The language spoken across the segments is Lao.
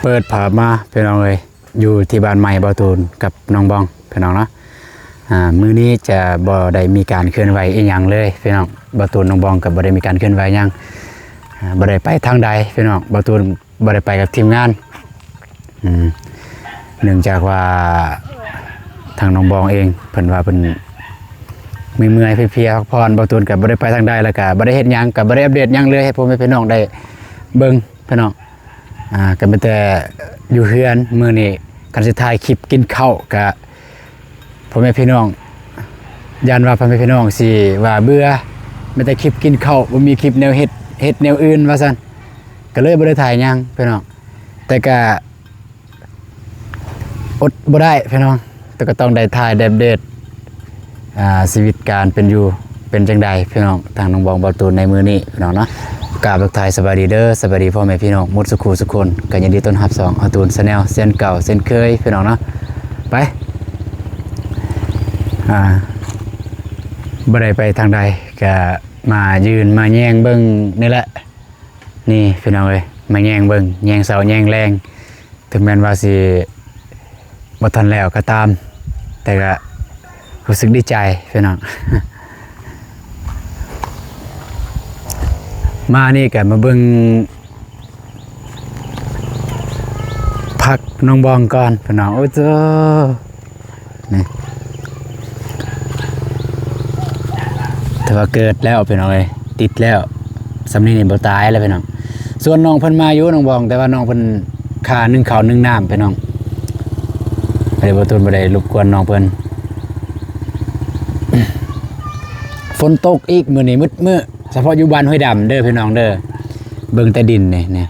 ເປີດພາບມາພີ່ນ້ອງເອີຍ ຢູ່ທີ່ບ້ານໃໝ່ບ່າວຕູນກັບນ້ອງບອງພີ່ນ້ອງເນາະ. ອາ ມື້ນີ້ຈະບໍ່ໄດ້ມີການເຄື່ອນໄຫວອີ່ຫຍັງເລີຍພີ່ນ້ອງ. ບ່າວຕູນ ນ້ອງບອງກໍບໍ່ໄດ້ມີການເຄື່ອນໄຫວຫຍັງ ອາ ບໍ່ໄດ້ໄປທາງໃດພີ່ນ້ອງ. ບ່າວຕູນ ບໍ່ໄດ້ໄປກັບທີມງານ ອືມ ເນື່ອງຈາກວ່າທາງນ້ອງບອງເອງ ເພິ່ນວ່າເພິ່ນເມື່ອຍໆເພຍໆ ພັກຜ່ອນ. ບ່າວຕູນກໍບໍ່ໄດ້ໄປທາງໃດ ແລ້ວກໍບໍ່ໄດ້ເຮັດຫຍັງ ກໍບໍ່ໄດ້ອັບເດດຫຍັງເລີຍ ໃຫ້ພໍ່ແມ່ພີ່ນ້ອງໄດ້ເບິ່ງພີ່ນ້ອງ. ອາ ກໍມີແຕ່ຢູ່ເຮືອນ ມື້ນີ້ຄັນຊິຖ່າຍຄລິບກິນເຂົ້າ ກໍ ພໍ່ແມ່ພີ່ນ້ອງ ຢ້ານວ່າພໍ່ແມ່ພີ່ນ້ອງຊິວ່າເບື່ອ ມີແຕ່ຄລິບກິນເຂົ້າ ບໍ່ມີຄລິບແນວເຮັດ ເຮັດແນວອື່ນວ່າຊັ້ນ ກໍເລີຍບໍ່ໄດ້ຖ່າຍຫຍັງພີ່ນ້ອງ. ແຕ່ກະອົດບໍ່ໄດ້ພີ່ນ້ອງ ແຕ່ກໍຕ້ອງໄດ້ຖ່າຍໄດ້ອັບເດດ ອ່າ ຊີວິດການເປັນຢູ່ເປັນຈັ່ງໃດພີ່ນ້ອງ ທາງນ້ອງບອງ ບ່າວຕູນໃນມື້ນີ້ພີ່ນ້ອງເນາະ. ກາບທັກທາຍສະບາຍດີເດີ ສະບາຍດີພໍ່ແມ່ພີ່ນ້ອງໝົດສູ່ຄູ່ສູ່ຄົນ ກໍຍິນດີຕ້ອນຮັບຊ່ອງອາຕູນ Channel ເຊັ່ນເກົ່າເຊັ່ນເຄີຍພີ່ນ້ອງເນາະ. ໄປ ອ່າ ບໍ່ໄດ້ໄປທາງໃດ ກະມາຢືນມາແຍງເບິ່ງນີ້ແຫຼະ ນີ້ພີ່ນ້ອງເອີຍ ມາແຍງເບິ່ງ ແຍງເຊົ້າແຍງແລງ ເຖິງແມ່ນວ່າຊິບໍ່ທັນແລ້ວກໍຕາມ ແຕ່ກະຮູ້ສຶກດີໃຈພີ່ນ້ອງ. ມານີ້ກະມາເບິ່ງຜັກນ້ອງບອງກ່ອນພີ່ນ້ອງ. ໂອ້ໂຕ ນີ້ ແຕ່ວ່າເກີດແລ້ວພີ່ນ້ອງເອີຍ ຕິດແລ້ວ ສ່ຳນີ້ນີ້ບໍ່ຕາຍແລ້ວພີ່ນ້ອງ. ສ່ວນນ້ອງເພິ່ນມາຢູ່ ນ້ອງບອງ ແຕ່ວ່ານ້ອງເພິ່ນຄາໜຶ້ງເຂົ້າໜຶ້ງນ້ຳພີ່ນ້ອງ ກໍເລີຍບໍ່ ບໍ່ໄດ້ລົບກວນນ້ອງເພິ່ນ. ຝົນຕົກອີກມື້ນີ້ມືດມື້ ສະເພາະຢູ່ບ້ານຫ້ວຍດຳເດີພີ່ນ້ອງເດີ. ເບິ່ງແຕ່ດິນນີ້ ນີ້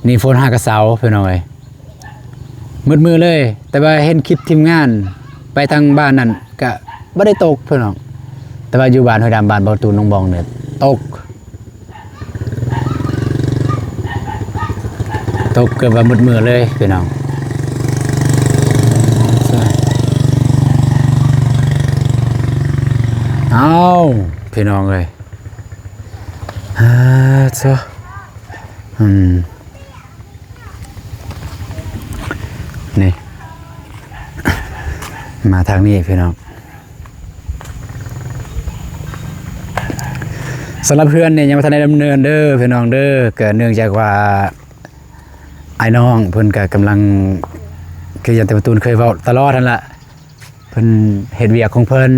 ນີ້ຝົນຫາກະເຊົາພີ່ນ້ອງເອີຍ ມືດມື້ເລີຍ. ແຕ່ວ່າເຫັນຄລິບທີມງານໄປທາງບ້ານນັ້ນກະບໍ່ໄດ້ຕົກພີ່ນ້ອງ ແຕ່ວ່າຢູ່ບ້ານຫ້ວຍດຳ ບ້ານບ່າວຕູນ ນ້ອງບອງນີ້ຕົກ ຕົກເກືອບວ່າມືດມື້ເລີຍພີ່ນ້ອງ. ເອົ້າ ພີ່ນ້ອງເອີຍ ອາ ຊະ ອືມ ນີ້ ມາທາງນີ້ພີ່ນ້ອງ. ສຳລັບເຮືອນນີ້ຍັງບໍ່ທັນໄດ້ດຳເນີນເດີພີ່ນ້ອງເດີ ກໍເນື່ອງຈາກວ່າອ້າຍນ້ອງເພິ່ນກໍກຳລັງ ຄືຢ່າງທີ່ບ່າວຕູນເຄີຍເວົ້າຕະຫຼອດຫັ້ນລະ ເພິ່ນເຮັດວຽກຂອງເພິ່ນ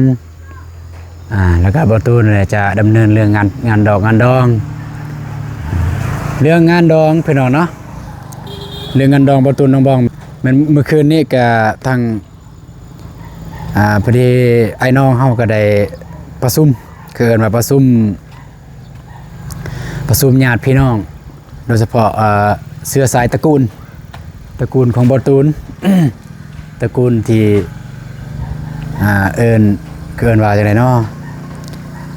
ອ່າ ແລ້ວກໍບ່າວຕູນແຫຼະຈະດຳເນີນເລື່ອງງານ ງານດອກງານດອງ ເລື່ອງງານດອງພີ່ນ້ອງເນາະ. ເລື່ອງງານດອງບ່າວຕູນ ນ້ອງບອງ ແມ່ນມື້ຄືນນີ້ກໍທາງ ອ່າ ພໍດີອ້າຍນ້ອງເຮົາກໍໄດ້ປະຊຸມ ຄືເອີ້ນວ່າປະຊຸມ ປະຊຸມຍາດພີ່ນ້ອງ ໂດຍສະເພາະ ເອີ ເຊື້ອສາຍຕະກູນ ຕະກູນຂອງບ່າວຕູນ ຕະກູນທີ່ ອ່າ ເອີ້ນ ຄືເອີ້ນວ່າຈັ່ງໃດເນາະ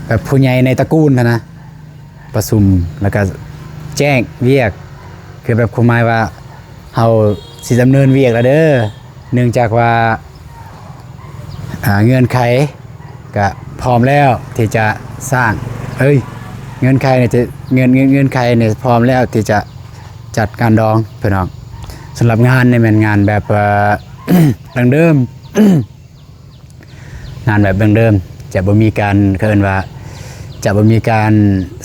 ແບບຜູ້ໃຫຍ່ໃນຕະກູນຫັ້ນນະ ປະຊຸມ ແລ້ວກະແຈ້ງວຽກ ຄືແບບຄວາມໝາຍວ່າ ເຮົາຊິດຳເນີນວຽກແລ້ວເດີ ເນື່ອງຈາກວ່າ ອ່າ ເງື່ອນໄຂກະພ້ອມແລ້ວທີ່ຈະສ້າງ ເອີຍ ເງື່ອນໄຂນີ້ຈະ ເງື່ອນ ເງື່ອນ ເງື່ອນໄຂນີ້ພ້ອມແລ້ວທີ່ຈະຈັດງານດອງພີ່ນ້ອງ. ສຳລັບງານນີ້ແມ່ນງານແບບ ເອີ ດັ້ງເດີມ ງານແບບດັ້ງເດີມ ຈະບໍ່ມີການ ເຂົາເອີ້ນວ່າ ຈະບໍ່ມີການ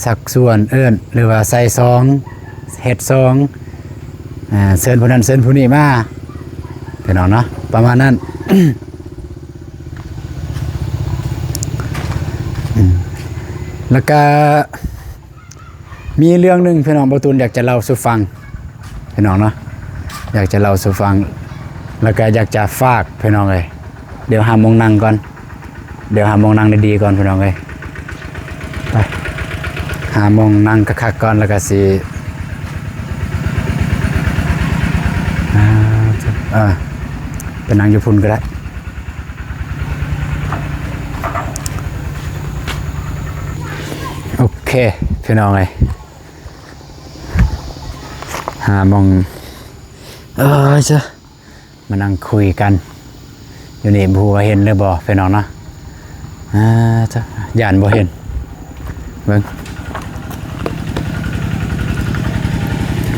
ຊັກຊວນເອີ້ນ ຫຼືວ່າໃສ່ຊອງ ເຮັດຊອງ ອ່າ ເຊີນຜູ້ນັ້ນເຊີນຜູ້ນີ້ມາ ພີ່ນ້ອງເນາະ ປະມານນັ້ນ. ອືມ ແລ້ວກະ ມີເລື່ອງໜຶ່ງພີ່ນ້ອງ ບ່າວຕູນຢາກຈະເລົ່າສູ່ຟັງພີ່ນ້ອງເນາະ ຢາກຈະເລົ່າສູ່ຟັງ ແລ້ວກະຢາກຈະຝາກພີ່ນ້ອງເອີຍ. ດຽວຫາໝ່ອງນັ່ງກ່ອນ ດຽວຫາໝ່ອງນັ່ງດີໆກ່ອນພີ່ນ້ອງເອີຍ ໄປ ຫາໝ່ອງນັ່ງຄັກໆກ່ອນ ແລ້ວກະຊິ ອ່າ ເອີ ໄປນັ່ງຢູ່ພຸ້ນກໍໄດ້. ໂອເຄ ພີ່ນ້ອງເອີຍ ຫາໝ່ອງ ເອີ ຊະ ມານັ່ງຄຸຍກັນຢູ່ນີ້ ບໍ່ຮູ້ວ່າເຫັນຫຼືບໍ່ພີ່ນ້ອງເນາະ. ອ່າ ຊະ ຢ້ານບໍ່ເຫັນ ເບິ່ງ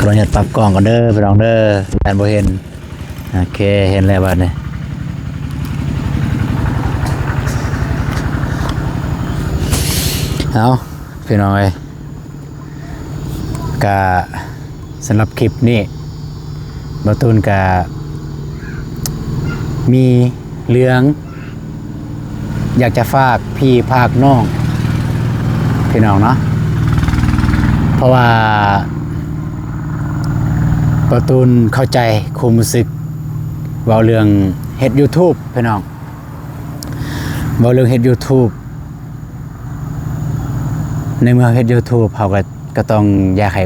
ຂ ຂໍອະນຸຍາດປັບກ້ອງກ່ອນເດີພີ່ນ້ອງເດີ ຢ້ານບໍ່ເຫັນ. ໂອເຄ ເຫັນແລ້ວບາດນີ້. ເອົາ ພີ່ນ້ອງເອີຍ ກະສຳລັບຄລິບນີ້ ບ່າວຕູນກະມີເລື່ອງ ຢາກຈະຝາກພີ່ຝາກນ້ອງ ພີ່ນ້ອງເນາະ ເພາະວ່າບ່າວຕູນເຂົ້າໃຈຄວາມຮູ້ສຶກ ເວົ້າເລື່ອງເຮັດ YouTube ພີ່ນ້ອງ ເວົ້າເລື່ອງເຮັດ YouTube ໃນເມື່ອເຮົາເຮັດ YouTube ເຮົາກໍ ກໍຕ້ອງຢາກໃຫ້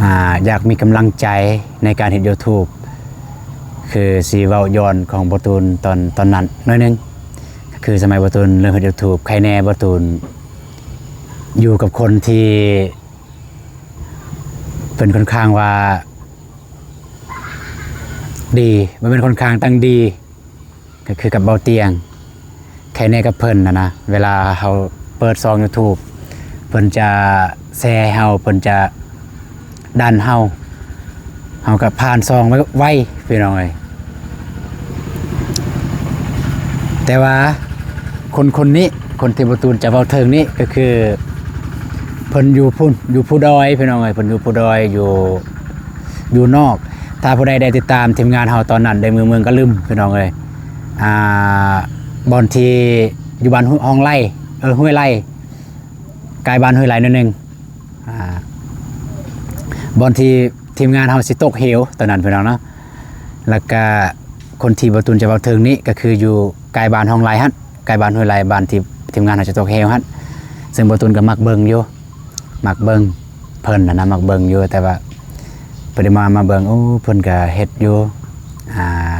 ອ່າ ຢາກມີກຳລັງໃຈໃນການເຮັດ YouTube ຄືຊິເວົ້າຍ້ອນຂອງບ່າວຕູນຕອນ ຕອນນັ້ນໜ້ອຍໜຶ່ງ ຄືສະໄໝບ່າວຕູນເລີ່ມເຮັດ YouTube ໃຄແນ່ບ່າວຕູນຢູ່ກັບຄົນທີ່ເພິ່ນຄ່ອນຂ້າງວ່າດີ ບໍ່ແມ່ນຄ່ອນຂ້າງ ຕັ້ງດີ ກໍຄືກັບເບົາຕຽງ ໃຄແນ່ກັບເພິ່ນຫັ້ນນະ ເວລາເຮົາເປີດຊ່ອງ YouTube ເພິ່ນຈະແຊໃຫ້ເຮົາ ເພິ່ນຈະດັນເຮົາ ເຮົາກໍຜ່ານຊ່ອງໄວໆ ພີ່ນ້ອງເອີຍ. ແຕ່ວ່າຄົນຄົນນີ້ ຄົນທີ່ບ່າວຕູນຈະເວົ້າເຖິງນີ້ ກໍຄືເພິ່ນຢູ່ພຸ້ນ ຢູ່ພູດອຍ ພີ່ນ້ອງເອີຍ ເພິ່ນຢູ່ພູດອຍ ຢູ່ ຢູ່ນອກ. ຖ້າຜູ້ໃດໄດ້ຕິດຕາມທີມງານເຮົາຕອນນັ້ນ ໄດ້ເມືອງ ເມືອງກະລຶມ ພີ່ນ້ອງເອີຍ ອ່າ ບ່ອນທີ່ຢູ່ບ້ານຫ້ວຍ ຮ່ອງໄລ່ ເອີ ຫ້ວຍໄລ່ ກາຍບ້ານຫ້ວຍໄລ່ໜ້ອຍໜຶ່ງ ອ່າ ບ່ອນທີ່ທີມງານເຮົາຊິຕົກເຫວຕອນນັ້ນ ພີ່ນ້ອງເນາະ. ແລ້ວກະຄົນທີ່ບ່າວຕູນຈະເວົ້າເຖິງນີ້ ກໍຄືຢູ່ກາຍບ້ານຮ່ອງໄລ່ຫັ້ນ ກາຍບ້ານຫ້ວຍໄລ່ ບ້ານທີ່ທີມງານເຮົາຈະຕົກເຫວຫັ້ນ ເຊິ່ງບ່າວຕູນກໍມັກເບິ່ງຢູ່ ມັກເບິ່ງເພິ່ນຫັ້ນນະ ມັກເບິ່ງຢູ່ ແຕ່ວ່າບໍ່ໄດ້ມາ ມາເບິ່ງ ໂອ້ ເພິ່ນກໍເຮັດຢູ່ ອ່າ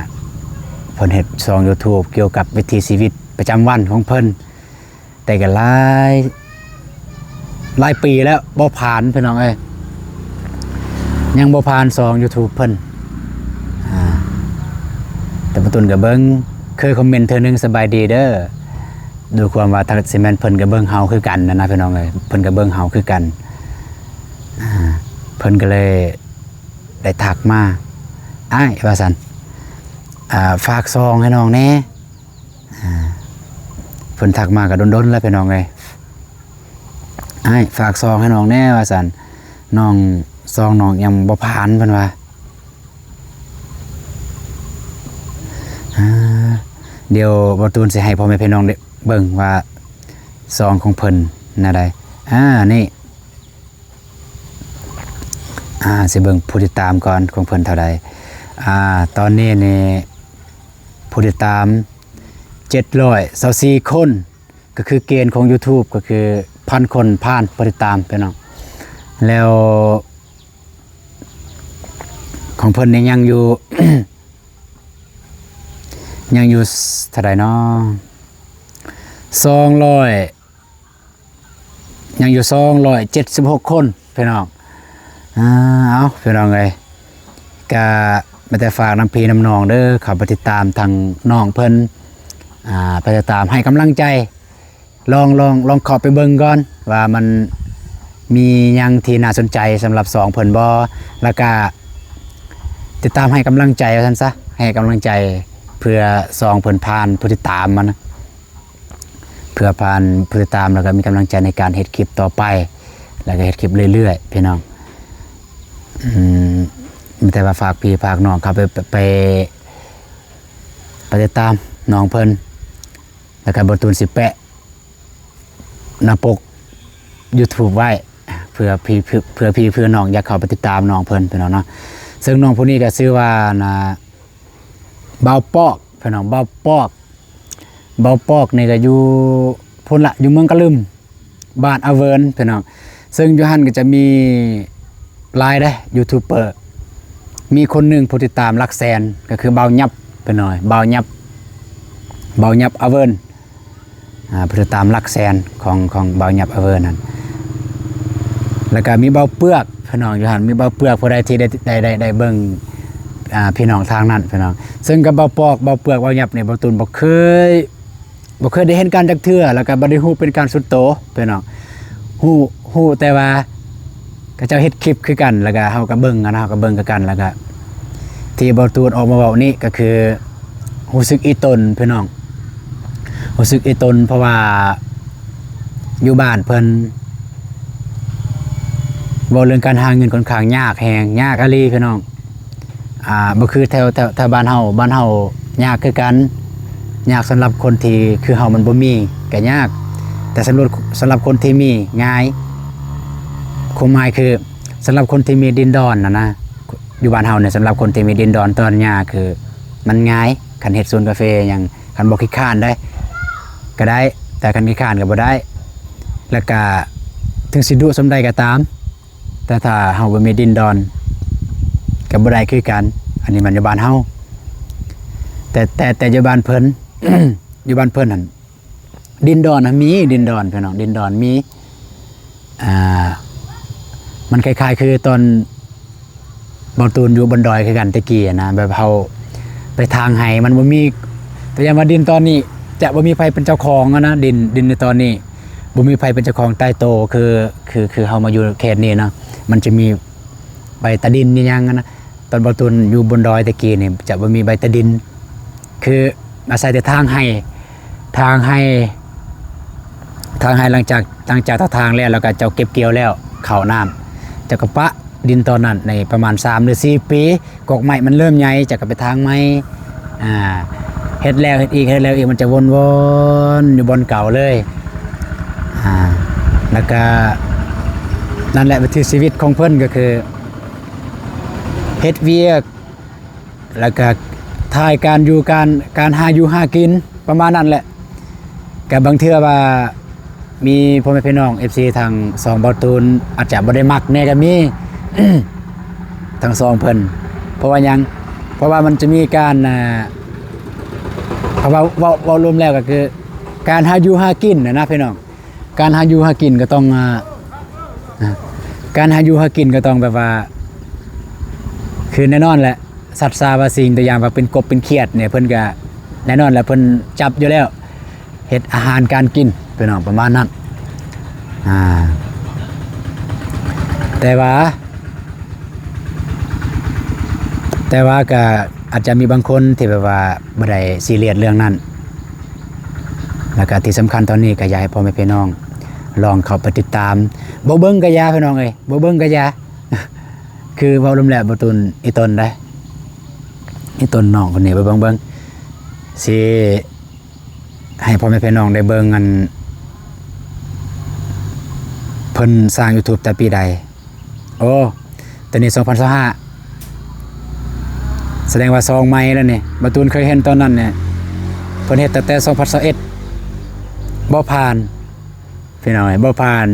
ເພິ່ນເຮັດຊ່ອງ YouTube ກ່ຽວກັບວິຖີຊີວິດປະຈຳວັນຂອງເພິ່ນ ແຕ່ກໍຫຼາຍ ຫຼາຍປີແລ້ວ ບໍ່ຜ່ານ ພີ່ນ້ອງເອີຍ ຍັງບໍ່ຜ່ານຊ່ອງ YouTube ເພິ່ນ ອ່າ ແຕ່ບ່າວຕູນກໍເບິ່ງ ເຄີຍຄອມເມັນເທື່ອໜຶ່ງ ສະບາຍດີເດີ ດ້ວຍຄວາມວ່າ ທັກ ຊິແມ່ນເພິ່ນກໍເບິ່ງເຮົາຄືກັນຫັ້ນນະ ພີ່ນ້ອງເອີຍ ເພິ່ນກໍເບິ່ງເຮົາຄືກັນ ອ່າ ເພິ່ນກໍເລີຍໄດ້ທັກມາ ອ້າຍ ວ່າຊັ້ນ ອ່າ ຝາກຊ່ອງໃຫ້ນ້ອງແດ່ ອ່າ ເພິ່ນທັກມາກໍດົນໆແລ້ວ ພີ່ນ້ອງເອີຍ ອ້າຍ ຝາກຊ່ອງໃຫ້ນ້ອງແດ່ ວ່າຊັ້ນ ນ້ອງ ຊ່ອງນ້ອງຍັງບໍ່ຜ່ານ ເພິ່ນວ່າ ອ່າ ດຽວບ່າວຕູນຊິໃຫ້ພໍ່ແມ່ພີ່ນ້ອງໄດ້ເບິ່ງວ່າຊ່ອງຂອງເພິ່ນແນວໃດ ອ່າ ນີ້ ອ່າ ຊິເບິ່ງຜູ້ຕິດຕາມກ່ອນ ຂອງເພິ່ນເທົ່າໃດ ອ່າ ຕອນນີ້ນີ້ຜູ້ຕິດຕາມເຈັດຮ້ອຍຊາວສີ່ຄົນ ກໍຄືເກນຂອງ YouTube ກໍຄືພັນຄົນຜ່ານຜູ້ຕິດຕາມ ພີ່ນ້ອງ ແລ້ວຂອງເພິ່ນນີ້ຍັງຢູ່ ຍັງຢູ່ເທົ່າໃດເນາະ ສອງຮ້ອຍ ຍັງຢູ່ສອງຮ້ອຍເຈັດສິບຫົກຄົນ ພີ່ນ້ອງ ອ່າ ເອົາ ພີ່ນ້ອງເອີຍ ກະມີແຕ່ຝາກນຳພີ່ນຳນ້ອງເດີ ເຂົ້າໄປຕິດຕາມທາງນ້ອງເພິ່ນ ອ່າ ໄປຕິດຕາມໃຫ້ກຳລັງໃຈ ລອງ ລອງ ລອງເຂົ້າໄປເບິ່ງກ່ອນວ່າມັນມີຫຍັງທີ່ໜ້າສົນໃຈສຳລັບຊ່ອງເພິ່ນບໍ່ ແລ້ວກະຕິດຕາມໃຫ້ກຳລັງໃຈວ່າຊັ້ນຊະ ໃຫ້ກຳລັງໃຈ ເພື່ອຊ່ອງເພິ່ນຜ່ານຜູ້ຕິດຕາມຫັ້ນນະ ເພື່ອຜ່ານຜູ້ຕິດຕາມ ແລ້ວກໍມີກຳລັງໃຈໃນການເຮັດຄລິບຕໍ່ໄປ ແລ້ວກໍເຮັດຄລິບເລື້ອຍໆ ພີ່ນ້ອງ ອືມ ມີແຕ່ວ່າຝາກພີ່ຝາກນ້ອງເຂົ້າໄປ ໄປ ໄປຕິດຕາມນ້ອງເພິ່ນ ແລ້ວກໍບ່າວຕູນຊິແປະໜ້າປົກ YouTube ໄວ້ ເພື່ອພີ່ ເພື່ອ ເພື່ອພີ່ເພື່ອນ້ອງຢາກເຂົ້າໄປຕິດຕາມນ້ອງເພິ່ນ ພີ່ນ້ອງເນາະ ເຊິ່ງນ້ອງຜູ້ນີ້ກໍຊື່ວ່າ ນະ ບ່າວປອກ ພີ່ນ້ອງ ບ່າວປອກ ບ່າວປອກນີ້ກໍຢູ່ພຸ້ນລະ ຢູ່ເມືອງກະລຶມ ບ້ານອາເວີນ ພີ່ນ້ອງ ເຊິ່ງຢູ່ຫັ້ນກໍຈະມີຫຼາຍເດ້ ຢູທູບເບີ ມີຄົນໜຶ່ງຜູ້ຕິດຕາມຫຼັກແສນ ກໍຄືບ່າວຫຍັບ ພີ່ນ້ອງ ບ່າວຫຍັບ ບ່າວຫຍັບອາເວີນ ອ່າ ຜູ້ຕິດຕາມຫຼັກແສນຂອງ ຂອງບ່າວຫຍັບອາເວີນນັ້ນ ແລ້ວກໍມີບ່າວເປືອກ ພີ່ນ້ອງ ຢູ່ຫັ້ນ ມີບ່າວເປືອກ ຜູ້ໃດທີ່ໄດ້ ໄດ້ ໄດ້ ໄດ້ເບິ່ງ ອ່າ ພີ່ນ້ອງທາງນັ້ນ ພີ່ນ້ອງ ເຊິ່ງກັບບ່າວປອກ ບ່າວເປືອກ ບ່າວຫຍັບນີ້ ບ່າວຕູນບໍ່ເຄີຍ ບໍ່ເຄີຍໄດ້ເຫັນກັນຈັກເທື່ອ ແລ້ວກໍບໍ່ໄດ້ຮູ້ເປັນການສ່ວນໂຕ ພີ່ນ້ອງ ຮູ້ ຮູ້ແຕ່ວ່າ ຂະເຈົ້າເຮັດຄລິບຄືກັນ ແລ້ວກະເຮົາກະເບິ່ງຫັ້ນນະ ເຮົາກະເບິ່ງຄືກັນ ແລ້ວກະທີ່ບ່າວຕູນອອກມາເວົ້ານີ້ກະຄື ຮູ້ສຶກອີ່ຕົນພີ່ນ້ອງ ຮູ້ສຶກອີ່ຕົນ ເພາະວ່າຢູ່ບ້ານເພິ່ນ ເວົ້າເລື່ອງການຫາເງິນຂ້ອນຂ້າງຍາກແຮງ ຍາກອີ່ຫຼີພີ່ນ້ອງ. ອ່າ ບໍ່ຄືແຖວ ແຖວ ແຖວບ້ານເຮົາ ບ້ານເຮົາຍາກຄືກັນ ຍາກສຳລັບຄົນທີ່ຄືເຮົາມັນບໍ່ມີກະຍາກ ແຕ່ສຳລັບ ສຳລັບຄົນທີ່ມີງ່າຍ ຄວາມໝາຍຄື ສຳລັບຄົນທີ່ມີດິນດອນຫັ້ນນະ ຢູ່ບ້ານເຮົານີ້ ສຳລັບຄົນທີ່ມີດິນດອນຕອນຫຍ້າຄືມັນງ່າຍ ຄັນເຮັດສວນກາເຟຫຍັງ ຄັນບໍ່ຂີ້ຄ້ານໄດ໋ ກະໄດ້ ແຕ່ຄັນຂີ້ຄ້ານກະບໍ່ໄດ້ ແລ້ວກະເຖິງຊິດຸສ່ຳໃດກະຕາມ ແຕ່ຖ້າເຮົາບໍ່ມີດິນດອນກະບໍ່ໄດ້ຄືກັນ ອັນນີ້ມັນຢູ່ບ້ານເຮົາ ແຕ່ ແຕ່ ແຕ່ຢູ່ບ້ານເພິ່ນ ຢູ່ບ້ານເພິ່ນຫັ້ນ ດິນດອນນະມີ ດິນດອນພີ່ນ້ອງ ດິນດອນມີ ອ່າ ມັນຄ້າຍໆຄືຕອນບ່າວຕູນຢູ່ບົນດອຍຄືກັນແຕ່ກີ້ຫັ້ນນະ ແບບເຮົາໄປຖາງໄຮ່ ມັນບໍ່ມີ ແຕ່ຢ່າງວ່າດິນຕອນນີ້ຈະບໍ່ມີໃຜເປັນເຈົ້າຂອງຫັ້ນນະ ດິນ ດິນໃນຕອນນີ້ບໍ່ມີໃຜເປັນເຈົ້າຂອງຕາຍໂຕ ຄື ຄື ຄືເຮົາມາຢູ່ເຂດນີ້ເນາະ ມັນຈະມີໃບຕາດິນອີ່ຫຍັງຫັ້ນນະ ຕອນບ່າວຕູນຢູ່ບົນດອຍແຕ່ກີ້ນີ້ຈະບໍ່ມີໃບຕາດິນ ຄືອາໄສແຕ່ຖາງໄຮ່ ຖາງໄຮ່ ຖາງໄຮ່ ຫຼັງຈາກ ຫຼັງຈາກເຈົ້າຖາງແລ້ວ ແລ້ວກະເຈົ້າເກັບກ່ຽວແລ້ວ ເຂົ້ານ້ຳ ເຈົ້າກະປະດິນຕອນນັ້ນໃນປະມານສາມຫຼືສີ່ປີ ກອກໄມ້ມັນເລີ່ມໃຫຍ່ ເຈົ້າກະໄປຖາງໃໝ່ ອ່າ ເຮັດແລ້ວເຮັດອີກ ເຮັດແລ້ວເຮັດອີກ ມັນຈະວົນໆຢູ່ບ່ອນເກົ່າເລີຍ ອ່າ ແລ້ວກະ ນັ້ນແຫຼະ ວິຖີຊີວິດຂອງເພິ່ນກະຄື ເຮັດວຽກ ແລ້ວກະຖ່າຍການຢູ່ການ ການຫາຢູ່ຫາກິນ ປະມານນັ້ນແຫຼະ ກະບາງເທື່ອວ່າມີພໍ່ແມ່ພີ່ນ້ອງເອັຟຊີທາງຊ່ອງບ່າວຕູນ ອາດຈະບໍ່ໄດ້ມັກແດ່ກະມີ ທາງຊ່ອງເພິ່ນ ເພາະວ່າຫຍັງ ເພາະວ່າມັນຈະມີການ ອ່າ ເພາະວ່າເວົ້າ ເວົ້າລວມແລ້ວກະຄື ການຫາຢູ່ຫາກິນຫັ້ນນະພີ່ນ້ອງ ການຫາຢູ່ຫາກິນກະຕ້ອງ ອ່າ ການຫາຢູ່ຫາກິນກະຕ້ອງແບບວ່າ ຄືແນ່ນອນແຫຼະ ສັດຊາວ່າສິ່ງ ຕົວຢ່າງວ່າເປັນກົບເປັນຂຽດນີ້ ເພິ່ນກະແນ່ນອນແຫຼະ ເພິ່ນຈັບຢູ່ແລ້ວ ເຮັດອາຫານການກິນພີ່ນ້ອງ ປະມານນັ້ນ ອ່າ ແຕ່ວ່າ ແຕ່ວ່າກະອາດຈະມີບາງຄົນທີ່ແບບວ່າບໍ່ໄດ້ຊີຣຽສເລື່ອງນັ້ນ ແລ້ວກະທີ່ສຳຄັນຕອນນີ້ກະຢາກໃຫ້ພໍ່ແມ່ພີ່ນ້ອງລອງເຂົ້າໄປຕິດຕາມ ບໍ່ເບິ່ງກະຢ່າພີ່ນ້ອງເອີຍ ບໍ່ເບິ່ງກະຢ່າ ຄືເວົ້າລວມແລ້ວບ່າວຕູນອີ່ຕົນໃດ ອີ່ຕົນນ້ອງຄົນນີ້ ເບິ່ງ ເບິ່ງ ເບິ່ງ ຊິໃຫ້ພໍ່ແມ່ພີ່ນ້ອງໄດ້ເບິ່ງ ອັນ ເພິ່ນສ້າງຢູທູບແຕ່ປີໃດ ໂອ້ ຕອນນີ້ສອງພັນຊາວຫ້າ ສະແດງວ່າສອງໃໝ່ແລ້ວນີ້ ບ່າວຕູນເຄີຍເຫັນຕອນນັ້ນນີ້ ເພິ່ນເຮັດຕັ້ງແຕ່ສອງພັນຊາວເອັດ ບໍ່ຜ່ານ ພີ່ນ້ອງເອີຍ ບໍ່ຜ່ານ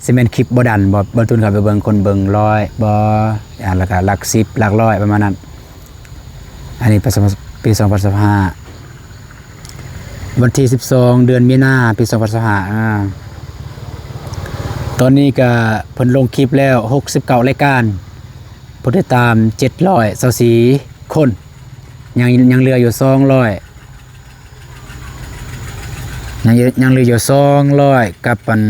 ຊິແມ່ນຄລິບບໍ່ດັນບໍ່ ບ່າວຕູນເຂົ້າໄປເບິ່ງ ຄົນເບິ່ງຮ້ອຍບໍ່ ອ່າ ແລ້ວກະຫຼັກສິບ ຫຼັກຮ້ອຍ ປະມານນັ້ນ ອັນນີ້ປີສອງພັນຊາວຫ້າ ວັນທີສິບສອງ ເດືອນມີນາ ປີສອງພັນຊາວຫ້າ ອ່າ ຕອນນີ້ກະເພິ່ນລົງຄລິບແລ້ວຫົກສິບເກົ້າລາຍການ ຜູ້ຕິດຕາມເຈັດຮ້ອຍຊາວສີ່ຄົນ ຍັງ ຍັງເຫຼືອຢູ່ສອງຮ້ອຍ ຍັງ ຍັງເຫຼືອຢູ່ສອງຮ້ອຍກັບອັນ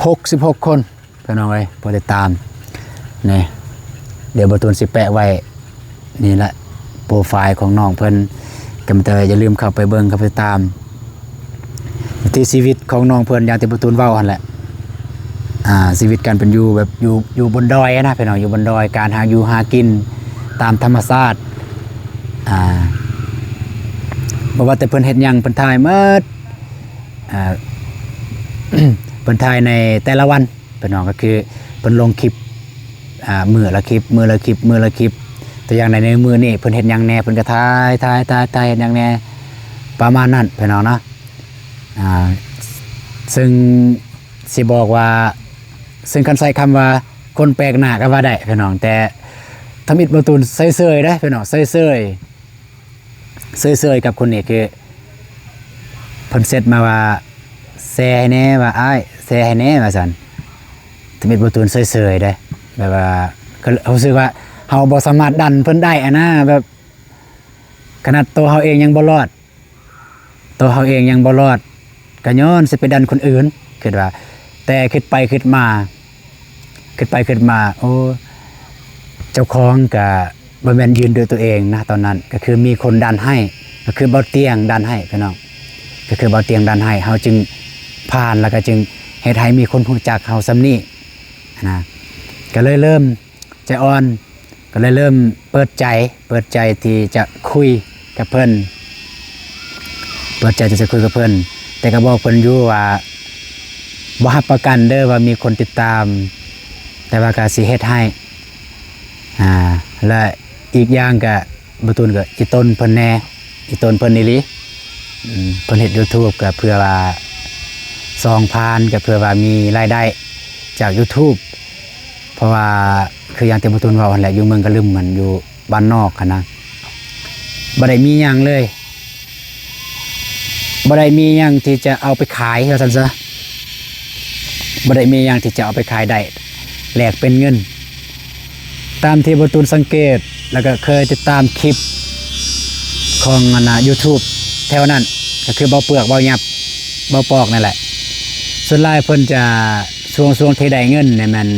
ຫົກສິບຫົກຄົນ ພີ່ນ້ອງເອີຍ ຜູ້ຕິດຕາມນີ້ ດຽວບ່າວຕູນຊິແປະໄວ້ນີ້ແຫຼະ ໂປຣໄຟລ໌ຂອງນ້ອງເພິ່ນ ກະມີແຕ່ຢ່າລືມເຂົ້າໄປເບິ່ງ ເຂົ້າໄປຕິດຕາມ ວິຖີຊີວິດຂອງນ້ອງເພິ່ນ ຢ່າງທີ່ບ່າວຕູນເວົ້າຫັ້ນແຫຼະ ອ່າ ຊີວິດການເປັນຢູ່ແບບຢູ່ ຢູ່ບົນດອຍນະ ພີ່ນ້ອງ ຢູ່ບົນດອຍ ການຫາຢູ່ຫາກິນຕາມທຳມະຊາດ ອ່າ ບໍ່ວ່າແຕ່ເພິ່ນເຮັດຫຍັງ ເພິ່ນຖ່າຍໝົດ ອ່າ ເພິ່ນຖ່າຍໃນແຕ່ລະວັນ ພີ່ນ້ອງ ກະຄືເພິ່ນລົງຄລິບ ອ່າ ມື້ລະຄລິບ ມື້ລະຄລິບ ມື້ລະຄລິບ ຕົວຢ່າງໃນ ໃນມື້ນີ້ເພິ່ນເຮັດຫຍັງແດ່ ເພິ່ນກະຖ່າຍ ຖ່າຍ ຖ່າຍ ຖ່າຍ ເຮັດຫຍັງແດ່ ປະມານນັ້ນ ພີ່ນ້ອງເນາະ ອ່າ ເຊິ່ງຊິບອກວ່າ ເຊິ່ງຄັນໃຊ້ຄຳວ່າຄົນແປກໜ້າກະວ່າໄດ້ ພີ່ນ້ອງ ແຕ່ທຳອິດບ່າວຕູນເຊີຍໆເດ້ ພີ່ນ້ອງ ເຊີຍໆ ເຊີຍໆກັບຄົນນີ້ ຄືເພິ່ນແຊັດມາວ່າ ແຊໃຫ້ແດ່ ວ່າ ອ້າຍ ແຊໃຫ້ແດ່ ວ່າຊັ້ນ ທຳອິດບ່າວຕູນເຊີຍໆເດ້ ແບບວ່າ ກະຮູ້ສຶກວ່າເຮົາບໍ່ສາມາດດັນເພິ່ນໄດ້ຫັ້ນນະ ແບບ ຂະໜາດໂຕເຮົາເອງຍັງບໍ່ລອດ ໂຕເຮົາເອງຍັງບໍ່ລອດ ກະຍ້ອນຊິໄປດັນຄົນອື່ນ ຄິດວ່າ ແຕ່ຄິດໄປຄິດມາ ຄິດໄປຄິດມາ ໂອ້ ເຈົ້າຂອງກະບໍ່ແມ່ນຢືນດ້ວຍຕົວເອງນະ ຕອນນັ້ນ ກໍຄືມີຄົນດັນໃຫ້ ກໍຄືເບົາຕຽງດັນໃຫ້ພີ່ນ້ອງ ກໍຄືເບົາຕຽງດັນໃຫ້ ເຮົາຈຶ່ງຜ່ານ ແລ້ວກໍຈຶ່ງເຮັດໃຫ້ມີຄົນຮູ້ຈັກເຮົາສ່ຳນີ້ນະ ກໍເລີຍເລີ່ມ ໃຈອ່ອນ ກໍເລີຍເລີ່ມເປີດໃຈ ເປີດໃຈທີ່ຈະຄຸຍກັບເພິ່ນ ເປີດໃຈທີ່ຈະຄຸຍກັບເພິ່ນ ແຕ່ກໍບອກເພິ່ນຢູ່ວ່າ ບໍ່ຮັບປະກັນເດີ້ວ່າມີຄົນຕິດຕາມ ແຕ່ວ່າກໍຊິເຮັດໃຫ້ ອ່າ ແລະ ອີກຢ່າງກໍ ບ່າວຕູນກໍອີ່ຕົນເພິ່ນແດ່ ອີ່ຕົນເພິ່ນອີ່ຫຼີ ອືມ ເພິ່ນເຮັດ YouTube ກໍເພື່ອວ່າ ຊ່ອງຜ່ານ ກໍເພື່ອວ່າມີລາຍໄດ້ຈາກ YouTube ເພາະວ່າ ຄືຢ່າງທີ່ບ່າວຕູນເວົ້າຫັ້ນແຫຼະ ຢູ່ເມືອງກະລຶມຫັ້ນ ຢູ່ບ້ານນອກຫັ້ນນະ ບໍ່ໄດ້ມີຫຍັງເລີຍ ບໍ່ໄດ້ມີຫຍັງທີ່ຈະເອົາໄປຂາຍ ວ່າຊັ້ນຊະ ບໍ່ໄດ້ມີຫຍັງທີ່ຈະເອົາໄປຂາຍໄດ້ ແລກເປັນເງິນ ຕາມທີ່ບ່າວຕູນສັງເກດ ແລ້ວກໍເຄີຍຕິດຕາມຄລິບຂອງອັນນະ YouTube ແຖວນັ້ນ ກໍຄືເບົາເປືອກ ເບົາຫຍັບ ເບົາປອກນັ້ນແຫຼະ ສ່ວນຫຼາຍເພິ່ນຈະ ຊ່ວງ ຊ່ວງທີ່ໄດ້ເງິນນີ້ແມ່ນ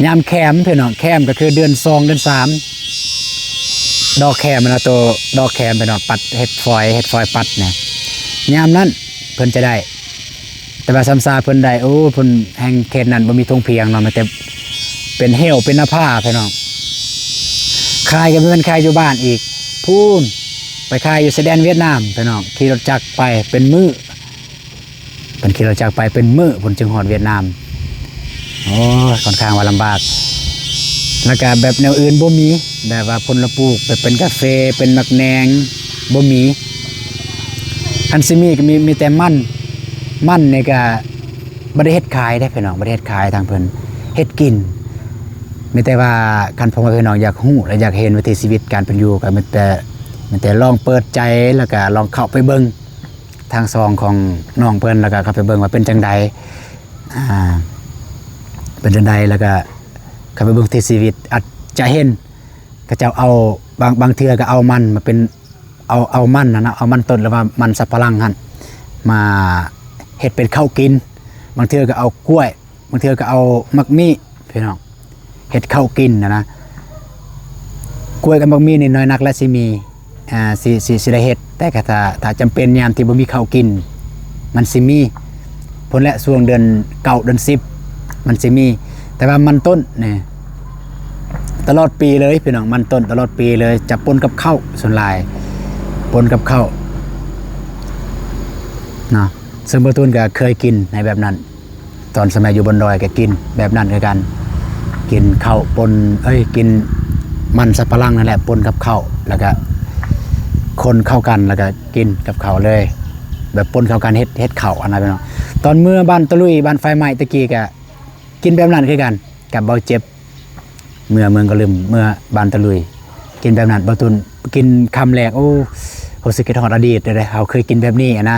ຍາມແຄມພີ່ນ້ອງ ແຄມກໍຄືເດືອນສອງ ເດືອນສາມ ດອກແຄມນະ ໂຕດອກແຄມພີ່ນ້ອງ ປັດເຮັດຟອຍ ເຮັດຟອຍປັດນະ ຍາມນັ້ນເພິ່ນຈະໄດ້ ແຕ່ວ່າຊຳຊາເພິ່ນໄດ້ ໂອ້ ເພິ່ນແຮ່ງເຂດນັ້ນບໍ່ມີທົ່ງພຽງເນາະ ມີແຕ່ເປັນເຫວເປັນນາຜາພີ່ນ້ອງ ຂາຍກໍບໍ່ແມ່ນຂາຍຢູ່ບ້ານອີກ ພຸ້ນ ໄປຂາຍຢູ່ຊາຍແດນຫວຽດນາມພີ່ນ້ອງ ຂີ່ລົດຈັກໄປເປັນມື້ ເພິ່ນຂີ່ລົດຈັກໄປເປັນມື້ພຸ້ນຈຶ່ງຮອດຫວຽດນາມ ໂອ້ຍ ຂ້ອນຂ້າງວ່າລຳບາກ ແລ້ວກະແບບແນວອື່ນບໍ່ມີ ແບບວ່າຜົນລະປູກ ແບບເປັນກາເຟ ເປັນໝາກແໜງ ບໍ່ມີ ອັນຊິມີກໍມີ ມີແຕ່ມັນ ມັນນີ້ກະບໍ່ໄດ້ເຮັດຂາຍເດ້ພີ່ນ້ອງ ບໍ່ໄດ້ເຮັດຂາຍທາງເພິ່ນ ເຮັດກິນ ມີແຕ່ວ່າຄັນພໍ່ແມ່ພີ່ນ້ອງຢາກຮູ້ ແລະ ຢາກເຫັນວິຖີຊີວິດການເປັນຢູ່ ກໍມີແຕ່ ມີແຕ່ລອງເປີດໃຈ ແລ້ວກະລອງເຂົ້າໄປເບິ່ງ ທາງຊ່ອງຂອງນ້ອງເພິ່ນ ແລ້ວກໍເຂົ້າໄປເບິ່ງວ່າເປັນຈັ່ງໃດ ອ່າ ເປັນຈັ່ງໃດ ແລ້ວກໍເຂົ້າໄປເບິ່ງວິຖີຊີວິດ ອາດຈະເຫັນເຂົາເຈົ້າເອົາ ບາງ ບາງເທື່ອກໍເອົາມັນມາເປັນ ເອົາ ເອົາມັນຫັ້ນນະ ເອົາມັນຕົ້ນ ຫຼືວ່າມັນສຳປະຫຼັງຫັ້ນ ມາເຮັດເປັນເຂົ້າກິນ ບາງເທື່ອກໍເອົາກ້ວຍ ບາງເທື່ອກໍເອົາໝາກມີ້ພີ່ນ້ອງ ເຮັດເຂົ້າກິນຫັ້ນນະ ກ້ວຍກັບໝາກມີ້ນີ້ໜ້ອຍນັກແລະຊິມີ ອ່າ ຊິ ຊິ ຊິໄດ້ເຮັດ ແຕ່ກໍຖ້າ ຖ້າຈຳເປັນຍາມທີ່ບໍ່ມີເຂົ້າກິນ ມັນຊິມີ ພຸ້ນແຫຼະ ຊ່ວງເດືອນເກົ້າ ເດືອນສິບ ມັນຊິມີ ແຕ່ວ່າມັນຕົ້ນນີ້ ຕະຫຼອດປີເລີຍພີ່ນ້ອງ ມັນຕົ້ນຕະຫຼອດປີເລີຍ ຈະປົນກັບເຂົ້າສ່ວນຫຼາຍ ປົນກັບເຂົ້າເນາະ ເຊິ່ງບ່າວຕູນກໍເຄີຍກິນໃນແບບນັ້ນ ຕອນສະໄໝຢູ່ບົນດອຍກໍກິນແບບນັ້ນຄືກັນ ກິນເຂົ້າປົນ ເອີຍ ກິນມັນສຳປະຫຼັງນັ້ນແຫຼະປົນກັບເຂົ້າ ແລ້ວກໍຄົນເຂົ້າກັນ ແລ້ວກໍກິນກັບເຂົ້າເລີຍ ແບບປົນເຂົ້າກັນເຮັດ ເຮັດເຂົ້າຫັ້ນນະພີ່ນ້ອງ ຕອນເມືອບ້ານຕະລຸຍ ບ້ານໄຟໄໝ້ຕະກີ້ກໍກິນແບບນັ້ນຄືກັນ ກັບເບົາເຈັບ ເມືອເມືອງກະລຶມ ເມືອບ້ານຕະລຸຍ ກິນແບບນັ້ນ ບ່າວຕູນກິນຄຳແລກ ໂອ້ ຮູ້ສຶກຄິດຮອດອະດີດເດ້ ເຮົາເຄີຍກິນແບບນີ້ຫັ້ນນະ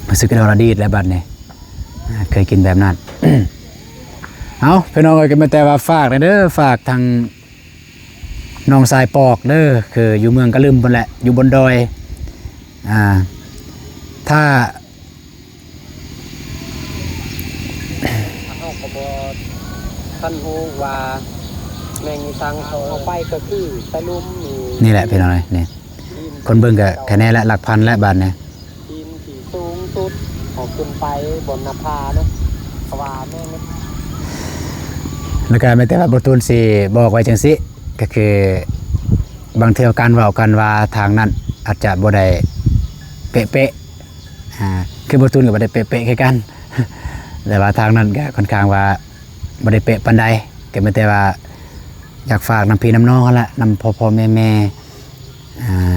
ຮູ້ສຶກຄິດຮອດອະດີດແລ້ວບັດນີ້ ເຄີຍກິນແບບນັ້ນ ເອົ້າ ພີ່ນ້ອງເອີຍ ກໍມີແຕ່ວ່າຝາກແດ່ເດີ ຝາກທາງນ້ອງຊາຍປອກເດີ ຄືຢູ່ເມືອງກະລຶມພຸ້ນແຫຼະ ຢູ່ບົນດອຍ ອ່າ ຖ້າ ເຮົາກໍບໍ່ທັນຮູ້ວ່າແມງອີສັງ ເຂົາເອົາໄປກໍຄືໄປຫຼຸມນີ້ ນີ້ແຫຼະພີ່ນ້ອງເອີຍ ນີ້ ຄົນເບິ່ງກໍຄະແນນລະຫຼັກພັນແຫຼະບາດນີ້ ຫີນທີ່ສູງສຸດເຂົາຂຶ້ນໄປບົນໜ້າຜາເນາະ ເພາະວ່າແມງ ແລ້ວກໍມີແຕ່ວ່າບໍ່ຕູນຊິບອກໄວ້ຈັ່ງຊີ້ ກໍຄືບາງເທື່ອການເວົ້າກັນວ່າທາງນັ້ນອາດຈະບໍ່ໄດ້ເປະໆ ອ່າ ຄືບໍ່ຕູນກໍບໍ່ໄດ້ເປະໆຄືກັນ ແຕ່ວ່າທາງນັ້ນກໍຄ່ອນຂ້າງວ່າບໍ່ໄດ້ເປະປານໃດ ກໍມີແຕ່ວ່າຢາກຝາກນຳພີ່ນຳນ້ອງຫັ້ນລະ ນຳພໍ່ໆແມ່ໆ ອ່າ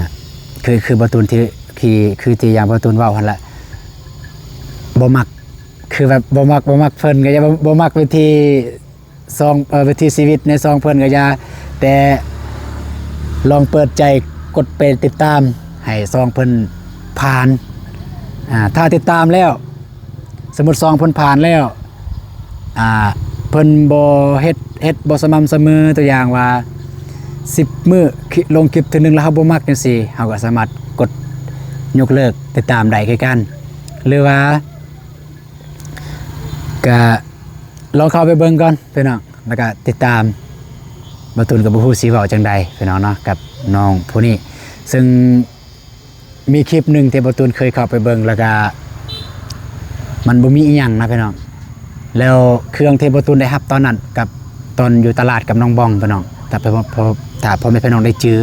ຄື ຄືບໍ່ຕູນທີ່ ທີ່ ຄືທີ່ຢ່າງບໍ່ຕູນເວົ້າຫັ້ນລະ ບໍ່ມັກ ຄືແບບບໍ່ມັກ ບໍ່ມັກເພິ່ນ ກໍຢ່າ ບໍ່ ບໍ່ມັກວິທີ ຊ່ອງ ເອີ ວິຖີຊີວິດໃນຊ່ອງເພິ່ນກໍຢ່າ ແຕ່ລອງເປີດໃຈກົດໄປຕິດຕາມໃຫ້ຊ່ອງເພິ່ນຜ່ານ ອ່າ ຖ້າຕິດຕາມແລ້ວ ສົມມຸດຊ່ອງເພິ່ນຜ່ານແລ້ວ ອ່າ ເພິ່ນບໍ່ເຮັດ ເຮັດບໍ່ສະໝ່ຳສະເໝີ ຕົວຢ່າງວ່າ ສິບມື້ ລ- ລົງຄລິບເທື່ອໜຶ່ງແລ້ວເຮົາບໍ່ມັກຈັ່ງຊີ້ ເຮົາກໍສາມາດກົດຍົກເລີກຕິດຕາມໄດ້ຄືກັນ ຫຼືວ່າ ກະລອງເຂົ້າໄປເບິ່ງກ່ອນພີ່ນ້ອງ ແລ້ວກະຕິດຕາມ. ບ່າວຕູນກໍບໍ່ຮູ້ຊິເວົ້າຈັ່ງໃດພີ່ນ້ອງເນາະ ກັບນ້ອງຜູ້ນີ້ ເຊິ່ງມີຄລິບໜຶ່ງທີ່ບ່າວຕູນເຄີຍເຂົ້າໄປເບິ່ງ ແລ້ວກະມັນບໍ່ມີອີ່ຫຍັງນະພີ່ນ້ອງ. ແລ້ວເຄື່ອງທີ່ບ່າວຕູນໄດ້ຮັບຕອນນັ້ນ ກັບຕອນຢູ່ຕະຫຼາດກັບນ້ອງບອງພີ່ນ້ອງ ຖ້າ ຖ້າພໍ່ແມ່ພີ່ນ້ອງໄດ້ຈື່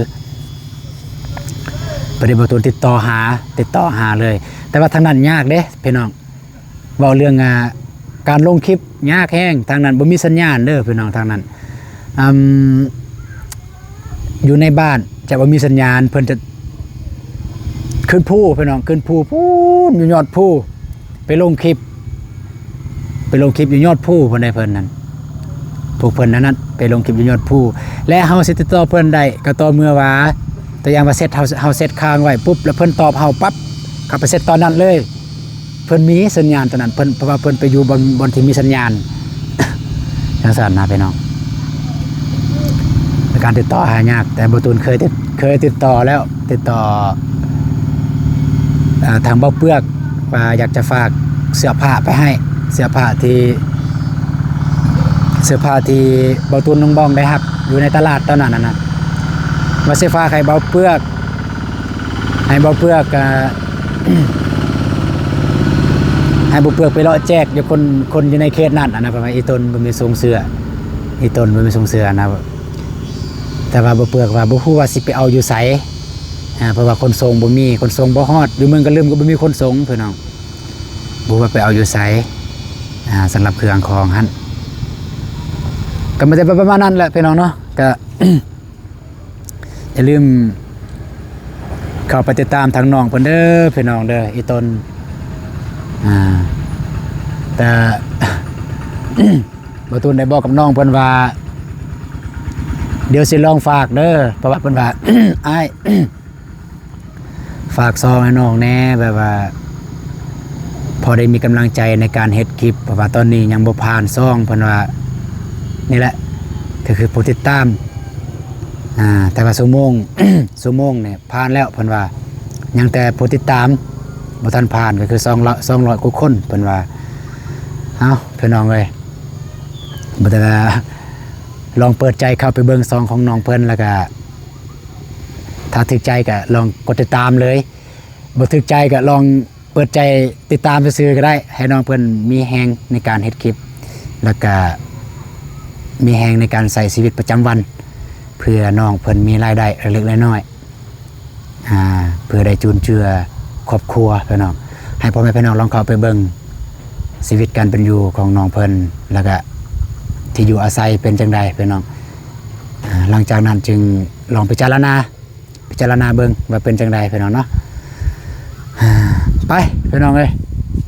ພໍດີບ່າວຕູນຕິດຕໍ່ຫາ ຕິດຕໍ່ຫາເລີຍ ແຕ່ວ່າທາງນັ້ນຍາກເດ້ພີ່ນ້ອງ. ເວົ້າເລື່ອງ ອ່າ ການລົງຄລິບຍາກແຮງ ທາງນັ້ນບໍ່ມີສັນຍານເດີພີ່ນ້ອງ. ທາງນັ້ນ ອາ ຢູ່ໃນບ້ານຈະບໍ່ມີສັນຍານ ເພິ່ນຈະຂຶ້ນພູພີ່ນ້ອງ ຂຶ້ນພູພຸ້ນ ຢູ່ຍອດພູ ໄປລົງຄລິບ ໄປລົງຄລິບຢູ່ຍອດພູພຸ້ນໃດ ເພິ່ນນັ້ນ ພວກເພິ່ນນັ້ນ ໄປລົງຄລິບຢູ່ຍອດພູ ແລະ ເຮົາຊິຕິດຕໍ່ເພິ່ນໄດ້ກໍຕໍ່ເມື່ອວ່າ ຕົວຢ່າງວ່າແຊັດ ເຮົາ ເຮົາແຊັດຄ້າງໄວ້ປຸບ ແລ້ວເພິ່ນຕອບເຮົາປັບ ເຂົ້າໄປແຊັດຕອນນັ້ນເລີຍ. ເພິ່ນມີສັນຍານຕອນນັ້ນ ເພິ່ນ ເພາະວ່າເພິ່ນໄປຢູ່ບ່ອນ ບ່ອນທີ່ມີສັນຍານ ຈັ່ງຊັ້ນນະພີ່ນ້ອງ. ການຕິດຕໍ່ຫາຍາກ ແຕ່ບ່າວຕູນເຄີຍຕິດ ເຄີຍຕິດຕໍ່ແລ້ວ ຕິດຕໍ່ ເອີ ທາງບ່າວເປືອກ ວ່າຢາກຈະຝາກເສື້ອຜ້າໄປໃຫ້ ເສື້ອຜ້າທີ່ ເສື້ອຜ້າທີ່ບ່າວຕູນ ນ້ອງບອງໄດ້ຮັບຢູ່ໃນຕະຫຼາດຕອນນັ້ນນະ ວ່າຊິຝາກໃຫ້ບ່າວເປືອກ ໃຫ້ບ່າວເປືອກ ອ່າ ໃຫ້ບ່າວເປືອກໄປເລາະແຈກຢູ່ຄົນ ຄົນຢູ່ໃນເຂດນັ້ນນະ ເພາະວ່າອີ່ຕົນບໍ່ມີສົ່ງເສື້ອ ອີ່ຕົນບໍ່ມີສົ່ງເສື້ອນະ. ແຕ່ວ່າບ່າວເປືອກວ່າບໍ່ຮູ້ວ່າຊິໄປເອົາຢູ່ໃສ ອ່າ ເພາະວ່າຂົນສົ່ງບໍ່ມີ ຂົນສົ່ງບໍ່ຮອດ ຢູ່ເມືອງກະລຶມກໍບໍ່ມີຂົນສົ່ງພີ່ນ້ອງ ບໍ່ຮູ້ວ່າໄປເອົາຢູ່ໃສ ອ່າ ສຳລັບເຄື່ອງຂອງຫັ້ນ. ກໍມີແຕ່ປະມານນັ້ນແຫຼະພີ່ນ້ອງເນາະ ກໍ ຢ່າລືມເຂົ້າໄປຕິດຕາມທາງນ້ອງເພິ່ນເດີພີ່ນ້ອງເດີ ອີ່ຕົນ ອ່າ ແຕ່ ບ່າວຕູນໄດ້ບອກກັບນ້ອງເພິ່ນວ່າ ດຽວຊິລອງຝາກເດີ ເພາະວ່າເພິ່ນວ່າ ອ້າຍ ຝາກຊ່ອງໃຫ້ນ້ອງແດ່ ແບບວ່າພໍໄດ້ມີກຳລັງໃຈໃນການເຮັດຄລິບ ເພາະວ່າຕອນນີ້ຍັງບໍ່ຜ່ານຊ່ອງ ເພິ່ນວ່າ ນີ້ແຫຼະ ກໍຄືຜູ້ຕິດຕາມ ອ່າ ແຕ່ວ່າຊົ່ວໂມງ ຊົ່ວໂມງນີ້ຜ່ານແລ້ວ ເພິ່ນວ່າ ຍັງແຕ່ຜູ້ຕິດຕາມບໍ່ທັນຜ່ານ ກໍຄືສອງຮ້ອຍ ສອງຮ້ອຍກວ່າຄົນ ເພິ່ນວ່າ. ເອົ້າ ພີ່ນ້ອງເອີຍ ບໍ່ແຕ່ລອງເປີດໃຈເຂົ້າໄປເບິ່ງຊ່ອງຂອງນ້ອງເພິ່ນ ແລ້ວກະ ຖ້າຖືກໃຈກໍລອງກົດຕິດຕາມເລີຍ ບໍ່ຖືກໃຈກໍລອງເປີດໃຈຕິດຕາມຊື່ໆກໍໄດ້ ໃຫ້ນ້ອງເພິ່ນມີແຮງໃນການເຮັດຄລິບ ແລ້ວກະມີແຮງໃນການໃຊ້ຊີວິດປະຈຳວັນ ເພື່ອນ້ອງເພິ່ນມີລາຍໄດ້ເລັກໆນ້ອຍໆ ອ່າ ເພື່ອໄດ້ຈຸນເຈືອຄອບຄົວພີ່ນ້ອງ. ໃຫ້ພໍ່ແມ່ພີ່ນ້ອງລອງເຂົ້າໄປເບິ່ງຊີວິດການເປັນຢູ່ຂອງນ້ອງເພິ່ນ ແລ້ວກະທີ່ຢູ່ອາໄສເປັນຈັ່ງໃດພີ່ນ້ອງ. ອ່າ ຫຼັງຈາກນັ້ນຈຶ່ງລອງພິຈາລະນາ ພິຈາລະນາເບິ່ງວ່າເປັນຈັ່ງໃດພີ່ນ້ອງເນາະ. ໄປພີ່ນ້ອງເອີຍ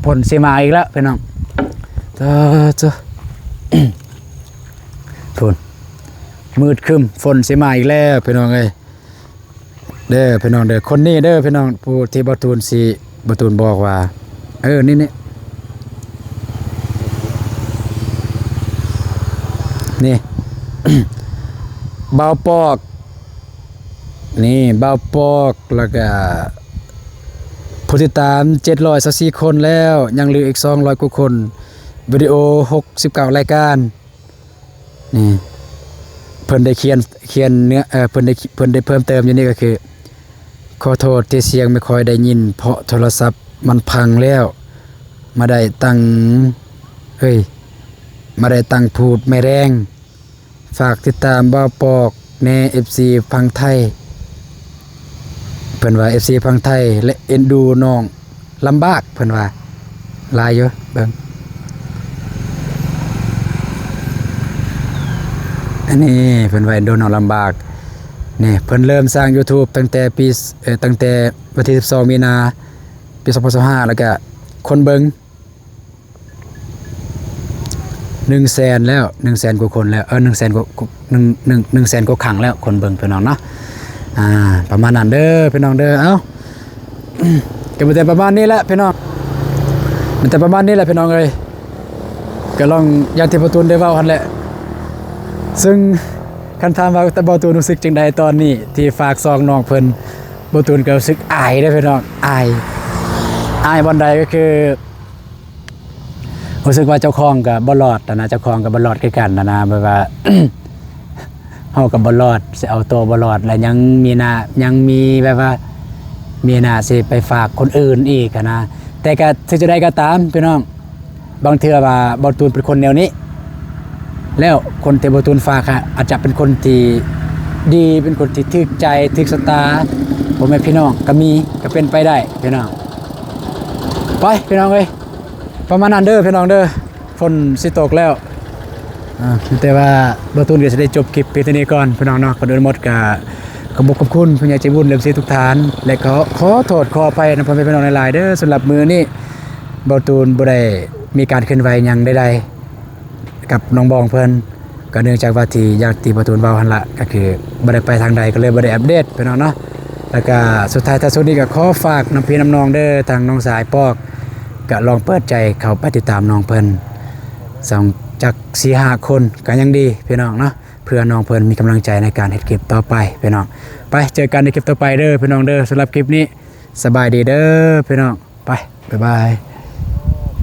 ຝົນຊິມາອີກແລ້ວພີ່ນ້ອງ. ເອີ ເຈົ້າ ພຸ້ນ ມືດຄຶ້ມ ຝົນຊິມາອີກແລ້ວພີ່ນ້ອງເອີຍ. ເດີພີ່ນ້ອງເດີ ຄົນນີ້ເດີພີ່ນ້ອງ ຜູ້ທີ່ບ່າວຕູນຊິ ບ່າວຕູນບອກວ່າ ເອີ ນີ້ ນີ້ ນີ້ ບ່າວປອກ ນີ້ ບ່າວປອກ ແລ້ວກະຜູ້ຕິດຕາມເຈັດຮ້ອຍຊາວສີ່ຄົນແລ້ວ ຍັງເຫຼືອອີກສອງຮ້ອຍກວ່າຄົນ ວິດີໂອຫົກສິບເກົ້າລາຍການ. ນີ້ ເພິ່ນໄດ້ຂຽນ ຂຽນເນື້ອ ເອີ ເພິ່ນໄດ້ ເພິ່ນໄດ້ເພີ່ມເຕີມຢູ່ນີ້ກໍຄື ຂໍໂທດທີ່ສຽງບໍ່ຄ່ອຍໄດ້ຍິນ ເພາະໂທລະສັບມັນພັງແລ້ວ ມາໄດ້ຕັ້ງ ເອີຍ ມາໄດ້ຕັ້ງພູດແມ່ແດງ. ຝາກຕິດຕາມບ່າວປອກແດ່ ເອັຟຊີຝັ່ງໄທ. ເພິ່ນວ່າ ເອັຟຊີຝັ່ງໄທ ແລະ ເອັນດູນ້ອງລຳບາກ ເພິ່ນວ່າ ຫຼາຍຢູ່ ເບິ່ງ ອັນນີ້ເພິ່ນວ່າເອັນດູນ້ອງລຳບາກ. ນີ້ເພິ່ນເລີ່ມສ້າງຢູທູບຕັ້ງແຕ່ປີ ເອີ ຕັ້ງແຕ່ວັນທີສິບສອງມີນາ ປີສອງພັນຊາວຫ້າ ແລ້ວກະຄົນເບິ່ງ ໜຶ່ງແສນແລ້ວ ໜຶ່ງແສນກວ່າຄົນແລ້ວ ເອີ ໜຶ່ງແສນກວ່າ ໜຶ່ງ ໜຶ່ງ ໜຶ່ງແສນກວ່າຄັ້ງແລ້ວ ຄົນເບິ່ງພີ່ນ້ອງເນາະ. ອ່າ ປະມານນັ້ນເດີພີ່ນ້ອງເດີ. ເອົ້າ ກໍມີແຕ່ປະມານນີ້ແຫຼະພີ່ນ້ອງ ມີແຕ່ປະມານນີ້ແຫຼະພີ່ນ້ອງເອີຍ. ກໍລອງຢ່າງທີ່ບ່າວຕູນໄດ້ເວົ້າຫັ້ນແຫຼະ ເຊິ່ງຄັນຖາມວ່າ ແຕ່ບ່າວຕູນຮູ້ສຶກຈັ່ງໃດຕອນນີ້ທີ່ຝາກຊ່ອງນ້ອງເພິ່ນ ບ່າວຕູນກໍຮູ້ສຶກອາຍເດ້ພີ່ນ້ອງ ອາຍ ອາຍບ່ອນໃດ ກໍຄື ຮູ້ສຶກວ່າເຈົ້າຂອງກໍບໍ່ລອດຫັ້ນນະ ເຈົ້າຂອງກໍບໍ່ລອດຄືກັນຫັ້ນນະ ແບບວ່າ ເຮົາກໍບໍ່ລອດ ຊິເອົາຕົວບໍ່ລອດ ແລະຍັງມີໜ້າ ຍັງມີແບບວ່າ ມີໜ້າຊິໄປຝາກຄົນອື່ນອີກຫັ້ນນະ. ແຕ່ກໍເຖິງຈະໃດກໍຕາມພີ່ນ້ອງ ບາງເທື່ອວ່າບ່າວຕູນເປັນຄົນແນວນີ້ ແລ້ວຄົນທີ່ບ່າວຕູນຝາກອາດຈະເປັນຄົນທີ່ດີ ເປັນຄົນທີ່ຖືກໃຈຖືກຊະຕາພໍ່ແມ່ພີ່ນ້ອງ ກໍມີ ກໍເປັນໄປໄດ້ພີ່ນ້ອງ. ໄປພີ່ນ້ອງເອີຍ ປະມານນັ້ນເດີພີ່ນ້ອງເດີ ຝົນຊິຕົກແລ້ວ. ອາ ແຕ່ວ່າບ່າວຕູນກໍຊິໄດ້ຈົບຄລິບພຽງເທົ່ານີ້ກ່ອນພີ່ນ້ອງເນາະ. ກ່ອນອື່ນໝົດກໍຂອບຄຸນຂອບຄຸນຜູ້ໃຫຍ່ໃຈບຸນ ເອັຟຊີ ທຸກທ່ານ ແລະກໍຂໍໂທດຂໍອະໄພນຳພໍ່ແມ່ພີ່ນ້ອງຫຼາຍໆເດີ. ສຳລັບມື້ນີ້ບ່າວຕູນບໍ່ໄດ້ມີການເຄື່ອນໄຫວຫຍັງໃດໆ ກັບນ້ອງບອງເພິ່ນ ກໍເນື່ອງຈາກວ່າທີ່ ຢ່າງທີ່ບ່າວຕູນເວົ້າຫັ້ນລະ ກໍຄືບໍ່ໄດ້ໄປທາງໃດ ກໍເລີຍບໍ່ໄດ້ອັບເດດພີ່ນ້ອງເນາະ. ແລ້ວກໍສຸດທ້າຍທ້າຍສຸດນີ້ກໍຂໍຝາກນຳພີ່ນຳນ້ອງເດີ ທາງນ້ອງສາຍປອກ ກໍລອງເປີດໃຈເຂົ້າໄປຕິດຕາມນ້ອງເພິ່ນ ສອງ ຈັກສີ່ຫ້າຄົນກໍຍັງດີພີ່ນ້ອງເນາະ ເພື່ອນ້ອງເພິ່ນມີກຳລັງໃຈໃນການເຮັດຄລິບຕໍ່ໄປພີ່ນ້ອງ. ໄປເຈີກັນໃນຄລິບຕໍ່ໄປເດີພີ່ນ້ອງເດີ. ສຳລັບຄລິບນີ້ ສະບາຍດີເດີພີ່ນ້ອງ ໄປ ບາຍບາຍ.